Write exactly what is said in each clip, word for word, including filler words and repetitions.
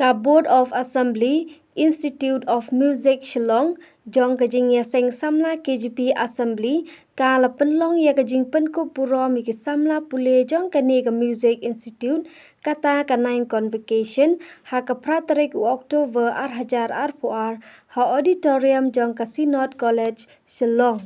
Ka Board of Assembly Institute of Music Shillong jong ka jingïaseng samla K G P Assembly ka la pynlong ïa ka jingpynkup burom ïa ki samla pule jong kane ka Music Institute, kata ka nine convocation, ha ka phra tarik u October ar hajar arphew ar, ha auditorium jong ka Synod College, Shillong.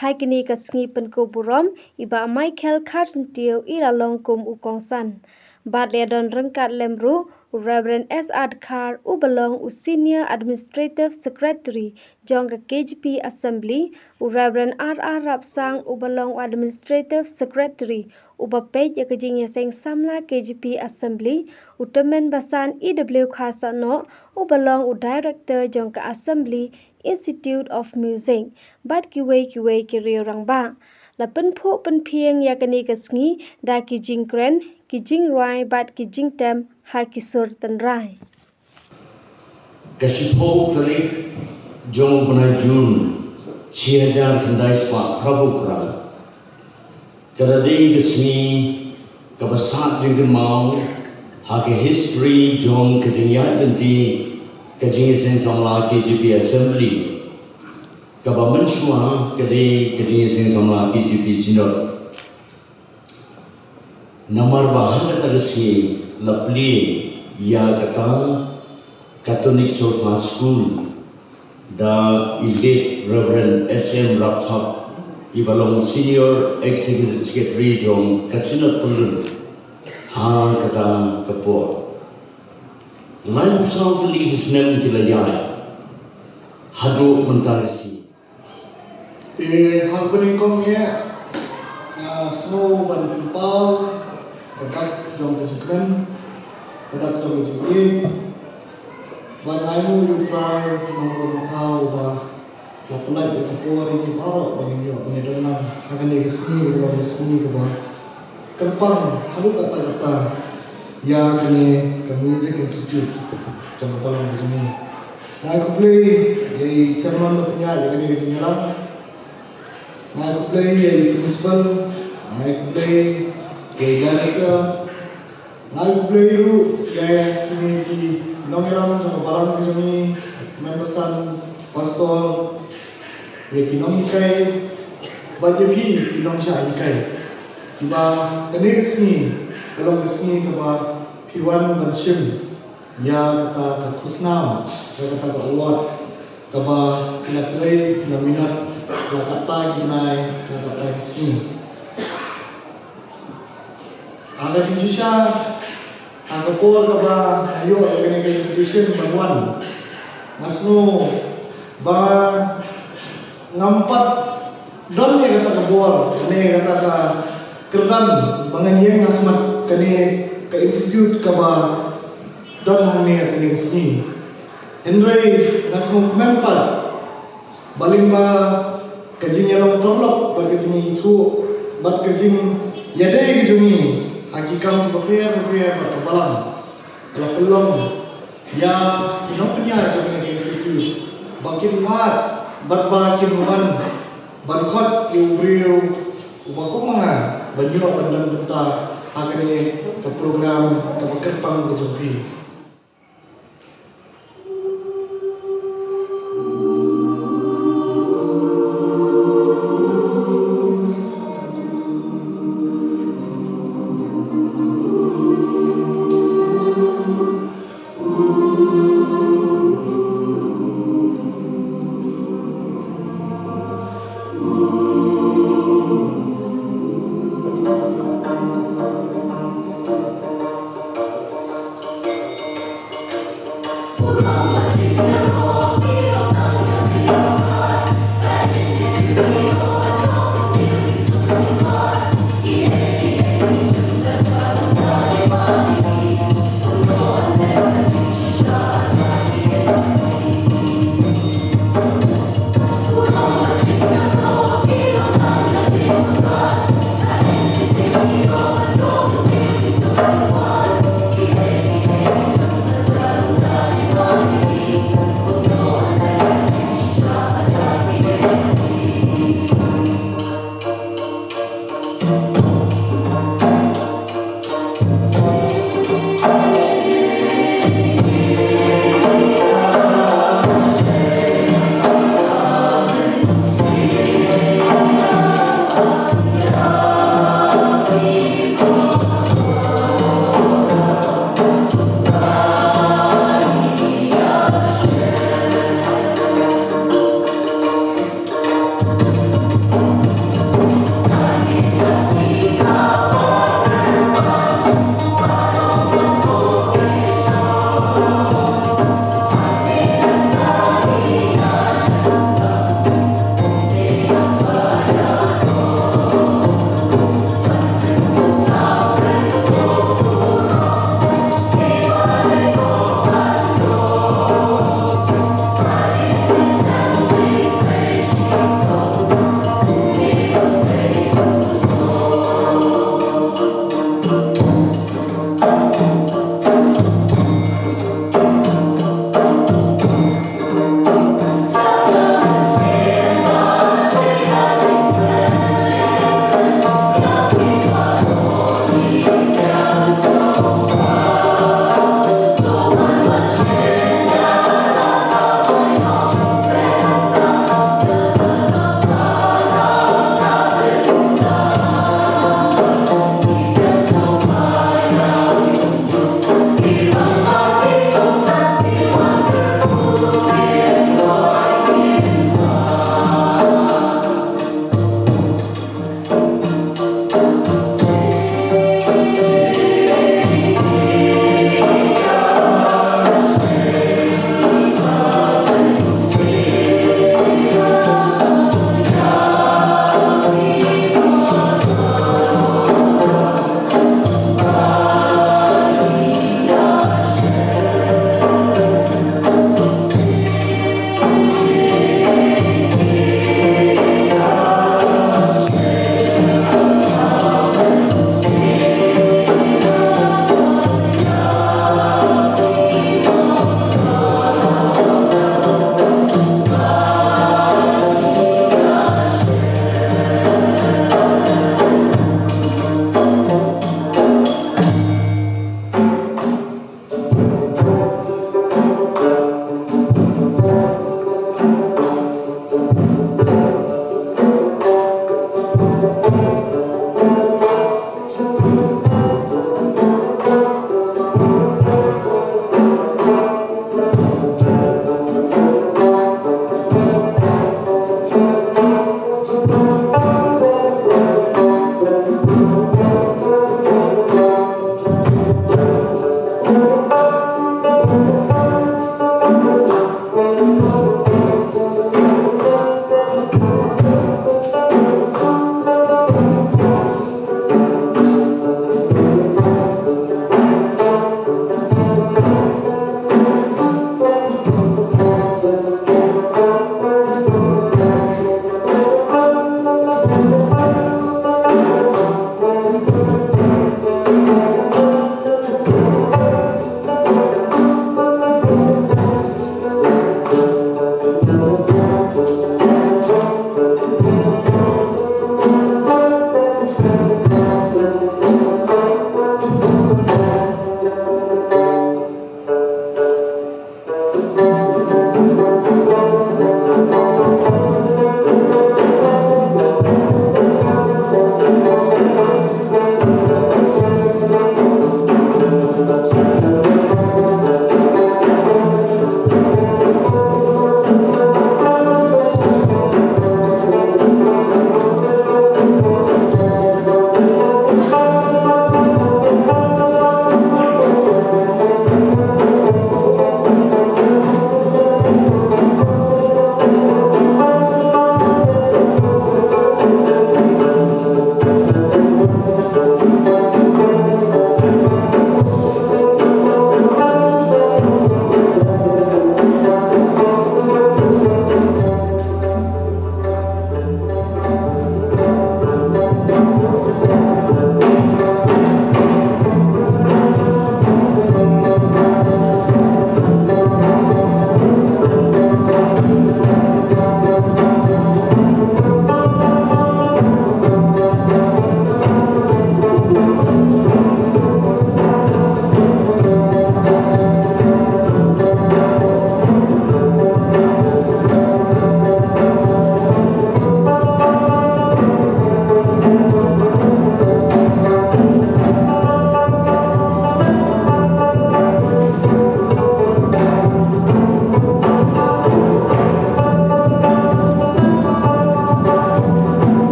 Ha kane ka sngi pynkup burom, i Bah Michael Kharsyntiew i la long kum u kongsan. Bad la don ryngkat lem ruh u Reverend S R Dkhar uba long u Senior Administrative Secretary jong ka K G P Assembly, u Reverend R R Rapsang uba long u Administrative Secretary uba peit ïa ka jingïaseng samla K G P Assembly, u Tymmen Basan E W Kharsahnoh uba long u Director jong ka Assembly Institute of Music, bad kiwei kiwei ki riew rangbah. La pynphuh pynphieng ïa kane ka sngi da ki jingkren, ki jingrwai bad ki jingtem ha ki sur tynrai. Ka shiphew tarik jong u bnai Jun, shi hajar khyndai spah phra phew phra. Ka la dei ka sngi kaba sah jingkynmaw ha ka history jong ka jingïaid lynti ka jingïaseng samla K G P Assembly, kaba mynshuwa ka dei ka jingïaseng samla K G P Synod. Namar ba ha kata ka sngi la plie ïa kata ka Tonic Solfa School da i late Reverend H M Rapthap, iba long Senior Executive Secretary jong ka Synod Pyllun, ha kata ka por. Laiphew saw tylli ki snem ki la ïaid haduh mynta ka sngi. Te ha kaba nyngkong ïa, nga sngew ban pynpaw ka dak jong ka jingkmen, ka dak jong ka jingïeit, ban ai nguh ïa U Trai Nongbuh Nongthaw ba la pynlait ïa ka por ïa ngi baroh ba ngin ïoh ban ïadon lang ha kane ka sngi kaba long ka sngi kaba kyrpang haduh katta katta ïa kane ka Music Institute jong ka balang ka jong ngi. Nga ai khublei ïa i chairman ba pynïaid ïa kane ka jingïalang. Nga ai khublei ïa i principal, nga ai khublei ïa i director, nga ai khublei ruh ïa kine ki nongïalam jong ka balang ka jong ngi, Tymmen Basan, pastor, ïa ki nonghikai bad ïa phi ki nongshah hikai. Kiba kane ka sngi ka long ka sngi kaba phi wan ban shim ïa kata ka khusnam, ïa kata ka award kaba phi la trei, phi la minot la katta ki bnai, la katta ki sngi. Ha ka jingshisha, ha ka por kaba nga ïoh ïa kane ka invitation ban wan, nga sngew ba ngam pat don ïa kata ka bor ne kata ka kyrdan ba ngan ïeng ha khmat kane ka institute kaba don hangne ha kane ka sngi. Hynrei nga sngewkmen pat ba lyngba ka jingïalong paralok bad ka jingïaithuh bad ka jingïadei ka jong ngi ha ki kam kiba pher bapher bad ka balang, ka la pynlong ïa ki nongpynïaid jong kane ka institute ba kin wad bad ba kin wan ban khot ïa u briew uba kum ma nga ban ïoh ban don bynta ha kane ka program kaba kyrpang ka jong phi.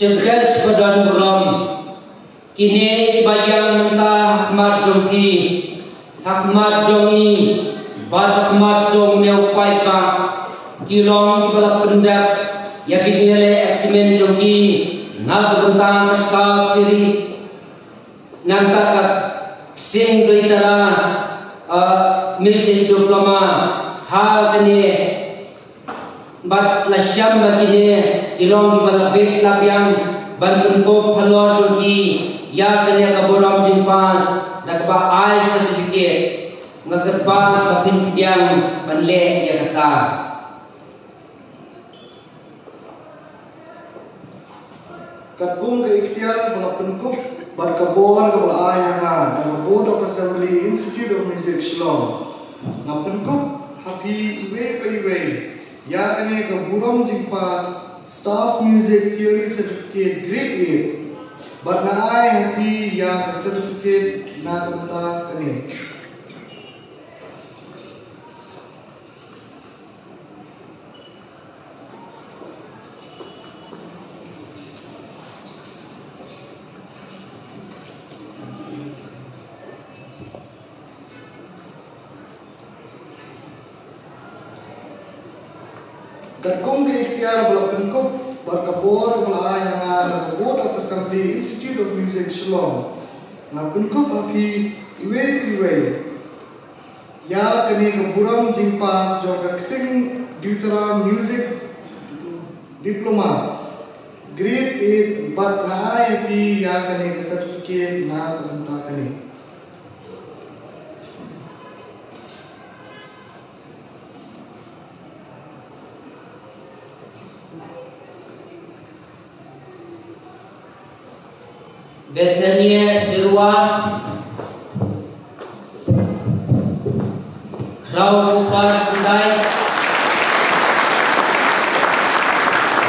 Chief Guest ba don burom, kine kiba ïeng mynta ha khmat jong phi, ha khmat jong ngi, bad ha khmat jong une u paidbah, ki long kiba la pyndep ïa ki jingïaleh eksamin jong ki na ka bynta ka Staff Theory, nangta ka Ksing Duitara, uh, Music Diploma, ha kane, bad la shem ba kine ki long kiba la bit la biang ban pynkup halor jong ki ïa kane ka burom jingpass da kaba ai certificate. Nga kyrpad ba phin pdiang ban leh ïa kata. Katkum ka iktiar ba nga pynkup bad ka bor kaba la ai ha nga da ka Board of Assembly Institute of Music Shillong, nga pynkup ha phi iwei pa iwei ïa kane ka burom jingpass Staff Music Theory Certificate Grade eight, bad nga ai ha phi ïa ka certificate na ka bynta kane. Katkum ka iktiar ba la pynkup bad ka bor ba la ai ha nga na ka Board of Assembly Institute of Music Shillong, nga pynkup ha phi iwei pa iwei ïa kane ka burom jingpass jong ka Ksing Duitara Music Diploma Grade eight, bad nga ai ha phi ïa kane ka certificate na ka bynta kane. Bethania Jyrwa, Khraw Kupar Sundai,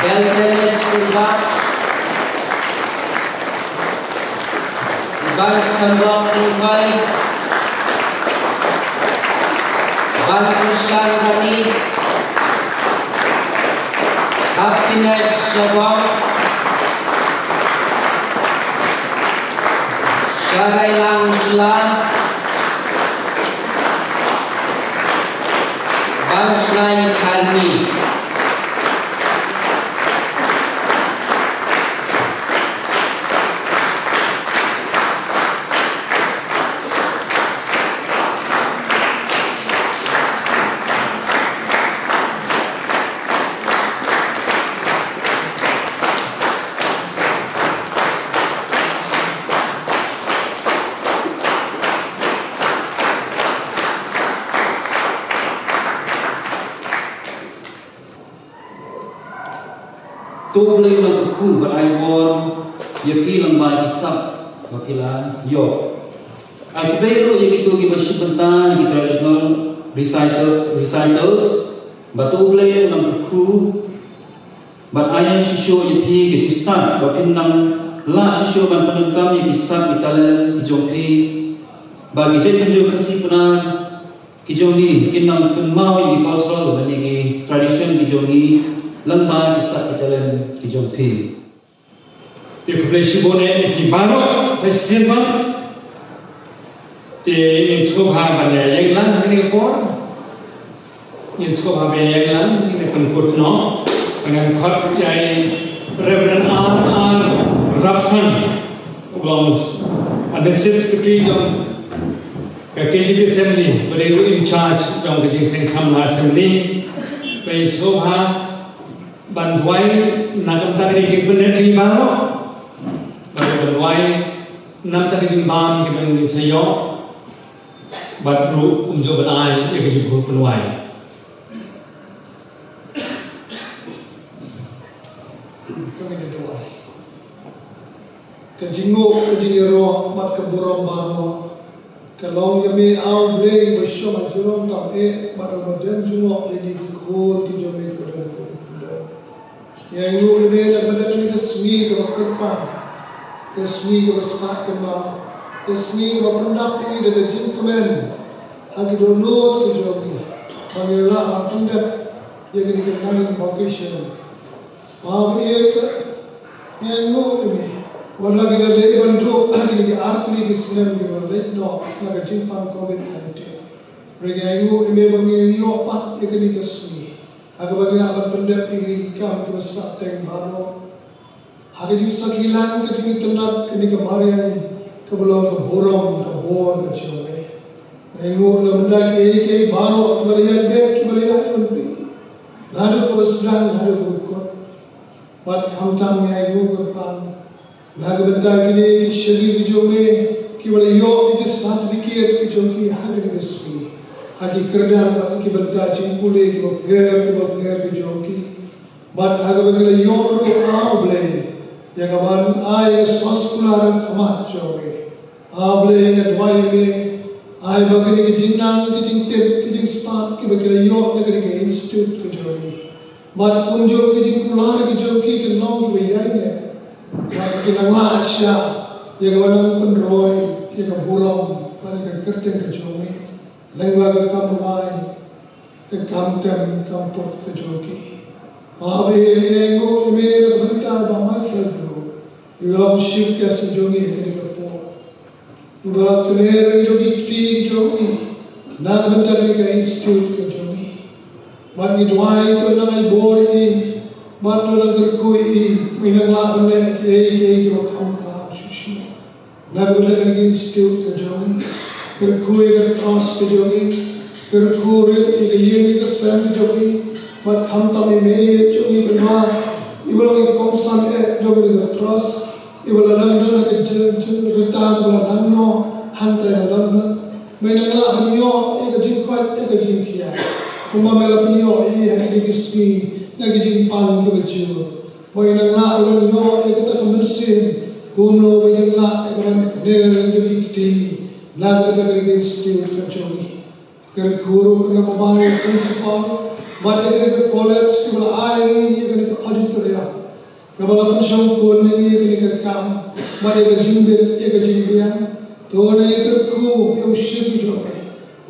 Bethania Sundai, Ban Sambok Kumpai, Ban Kushan Rani, Happiness Shabong, Sharai Lang Shla, Ban Shnai Kharni. To U Blei un nang kyrkhu bad ai bor ïa phi lyngba ki sap ba phi la ïoh. Ai khublei ruh ïa kito kiba shu bynta ïa ki traditional recital, recitals, ba to U Blei un nang kyrkhu bad ai shuh shuh ïa phi ki jingstad ba phin nang lah shuh shuh ban pyndonkam ïa ki sap ki talent ki jong phi, ba ki jait bynriew Khasi Pnar ki jong ngi kin nang kynmaw ïa ki cultural bad ïa ki tradition ki jong ngi lyngba ki sap ki talent ki jong phi. Ïa khublei shibun ïa phi baroh sa shisien pat. Te ngin sngewbha ban ïa ïeng lang ha kane ka por. Ngin sngewbha ban ïa ïeng lang, ngin ïa pynkut noh. Ngan khot ïa i Reverend R R Rabson, u long Administrative Secretary jong ka K J P Assembly, ba dei ruh in charge jong ka Jingseng Samla Assembly. Ba in sngewbha ban duwai na ka bynta ka jingpynleit jong ngi baroh. Bad ban duwai na ka bynta ka jingbam kaba ngin sa ïoh. Bad ruh kumjuh ban ai ïa ka jingpynleit pynduwai. Ka ngin ïa duwai. Ka jingnguh, ka jingïaroh bad ka burom baroh ka long ïa me, A U Blei ba shong ha jrong tam eh bad uba dem jngoh ïa ngi ki khun ki jong me kiba don ha kut ka khyndong. Ngi ainguh ïa me na ka bynta kane ka sngi kaba kyrpang, ka sngi kaba sah kynmaw, ka sngi kaba pyndap ïa ngi da ka jingkmen ha ki dohnud ki jong ngi, ba ngin lah ban pyndep ïa kane ka nine vocation. Ba ïa ka Ngi ainguh ïa me wat la ki la dei ban duh ha kine ki artylli ki snem kiba la leit noh na ka jingpang Covid nineteen. Hynrei ngi ainguh ïa me ba ngi ïoh pat ïa kane ka sngi ha kaba ngi lah ban pyndep ïa ki kam kiba sahteng baroh. Ha ka jingsakhi lang ka jingitynnad kane ka mariang kaba long ka burom ka bor ka jong me. Ngi ainguh na bynta kiei kiei baroh kiba la ïaid beit kiba la ïaid ban phi, naduh kaba sdang haduh kaba kut. Bad khamtam ngi ainguh kyrpang na ka bynta kine ki shakri ki jong me kiba la ïoh ïa ki certificate ki jong ki ha kane ka sngi ha ki kyrdan bad ki bynta jingpule kiba pher kiba pher ki jong ki. Bad ha kaba ki la ïoh ruh, A Blei, ïa kaban ai ïa ka soskular ha khmat jong me. A Blei, nga duwai ïa me, ai ba kine ki jingnang ki jingtip ki jingstad kiba ki la ïoh na kane ka institute ka jong me, bad kumjuh ki jingkular ki jong ki kin long kiba ïaineh, bad kin nang lah sha ïa kaban nang pynroi ïa ka burom bad ïa ka kyrteng ka jong me lyngba ka kam rwai, ka kam tem kam put ka jong ki. A Blei, ngi ainguh ïa me na ka bynta i Bah Michael Bru, iba long u chief guest ka jong ngi ha kane ka por, iba la kner ïa ki kti ki jong ngi na ka bynta kane ka institute ka jong ngi. Bad ngi duwai to nang ai bor ïa i, bad to nang kyrkhu ïa i, ba i nang lah ban leh kiei kiei kiba kham khraw shisha na ka bynta kane ka institute ka jong ngi. Kyrkhu ïa ka trust ka jong ngi, kyrkhu ruh ïa ka ïing ïa ka sem ka jong ngi, bad khamtam ïa me ïa jong ngi, kynmaw iba long i kongsan eh jong kane ka trust, iba la dang don ha ka jingryntang, iba la dang noh hangta ïa la dang don. Ba i nang lah ban ïoh ïa ka jingkoit ïa ka jingkhiah kumba me la pynïoh ïa i ha kine ki sngi na ki jingpang kiba jur. Ba i nang lah ban ïoh ïa kata ka mynsiem kumno ba i nang lah ïa ka ban kner ïa ki kti na kata ka institute ka jong ngi. Kyrkhu ruh ïa ka bai principal bad ïa ka college kiba la ai ïa ngi ïa ka auditorium kaba la pynshongkun ïa ngi ïa ka kam bad ïa ka jingbit ïa ka jingbiang. To nang kyrkhu ïa u shakri jong me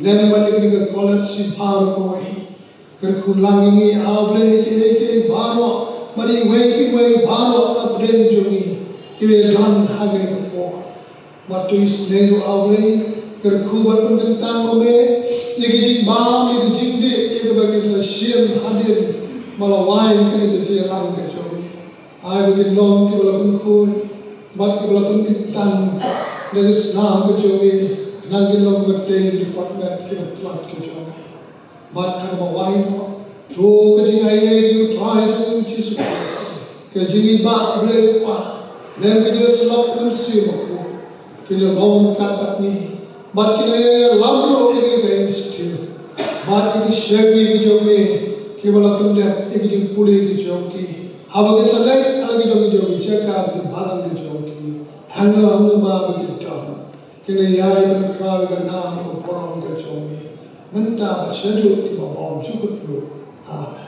lem bad ïa ka college shibun kawei. Kyrkhu lang ïa ngi, A Blei, kiei kiei baroh bad iwei pa iwei baroh na pdeng jong ngi kiba don ha kane ka por. Bad to isynei ruh, A Blei, kyrkhu bad pynkyntang ma me ïa ki jingbam, ïa ki jingdih, ïa kiba ngin sa shim hadien ba la wai kane ka jingïalang ka jong me. Ai ba kin long kiba la pynkhuid bad kiba la pynkyntang da ka snam ka jong me, khnang kin long kiba tei ki dkhot met ki dkhot ka jong me. Bad ha kaba wai noh, to ka jingaiei jong U Trai jong ngi U Jisu Khrist, ka jingïeit U Blei U Kpa, lem ka jingïasyllok U Mynsiem Bakhuid, kin ïalong ryngkat bad ngi bad kin ïalam ruh ïa kane ka institute bad ïa ki shakri ki jong me kiba la pyndep ïa ki jingpule ki jong ki, haba kin sa leit ha la ki jong ki jong ki jaka bad ki balang ki jong ki, hangne hangne ba ki don. Kin ïai pynkhraw ïa ka nam ka burom ka jong me mynta bad shaduh kiba bymjukut ruh. Amen.